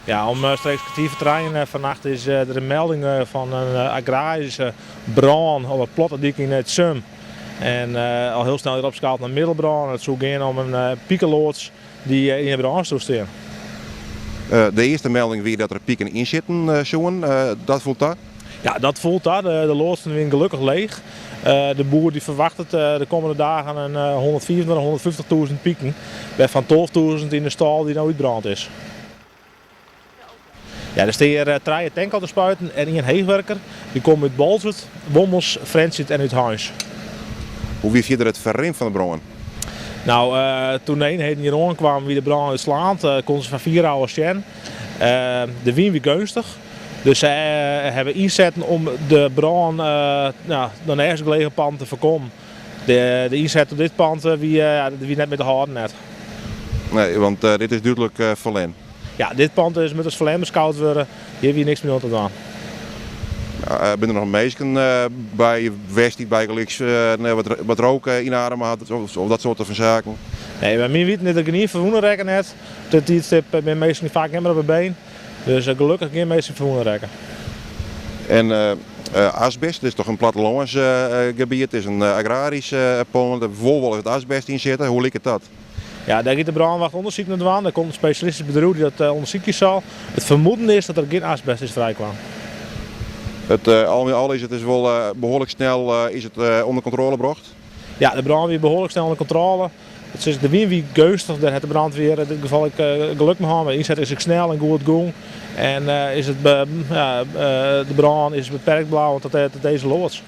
Ja, omstreeks kertier foar trijen fannacht is der in melding fan in agraryske brân op de Plattedyk yn Tzum. En al hiel snel is opskaald nei middelbrân. It soe gean om in pikeloads dy't yn 'e brân soe stean. De earste melding wie dat der piken yn sitten soenen. Dat foel ta? Ja, dat foel ta. De loadsen wiene gelokkich leech. De boer dy ferwachtet de kommende dagen in 125, 150.000 piken, wêrfan 12.000 yn de stâl dy't no útbrând is. Ja, der stean hjir trije tankautospuiten en ien heechwurker. Dy komme út Boalsert, Wommels, Frjentsjer en út Harns. Hoe wie fierder it ferrin fan de brân? Nou, toen de eenheden hjir oankwamen wie de brân útslaand. Koenen se fan fier ôf al sjen. De wyn wie geunstich. Dus se hawwe ynsetten om de brân no, de neistgelegen pand te foarkommen. De ynset op dit pand wie, wie net mear te hâlden net. Nee, want dit is dúdlik ferlern. Ja, dit pand is moat as ferlern beskoud wurde. Hjir wie niks mear oan te dwaan. Binne der noch minsken by west dy't bygelyks wat rook ynademe hat of dat soarte fan saken? Nee, by myn witten is der gjin ien ferwûne rekke net. Op dit tiidstip binne minsken faak net mear op 'e been. Dus gelokkich gjin minsken ferwûne rekke. En asbest, dit is toch in plattelânsgebiet, it is in agrarysk pân, der wol wol wat asbest yn sitte. Hoe liket dat? Ja, dêr giet de brânwacht ûndersyk nei dwaan. Der komt in spesjalistysk bedriuw dy't dat ûndersykje sil. It fermoeden is dat der gjin asbest is frijkaam. It al mei al is it dus wol behoarlik snel is it ûnder kontrôle brocht? Ja, de brân wie behoarlik snel ûnder kontrôle. It is, de wyn wie geunstich, dêr hat de brandweer yn dit gefal ek gelok mei hân. De ynset is ek snel en goed gong. En is it, ja, de brân is beperkt bleaun tot dizze loads.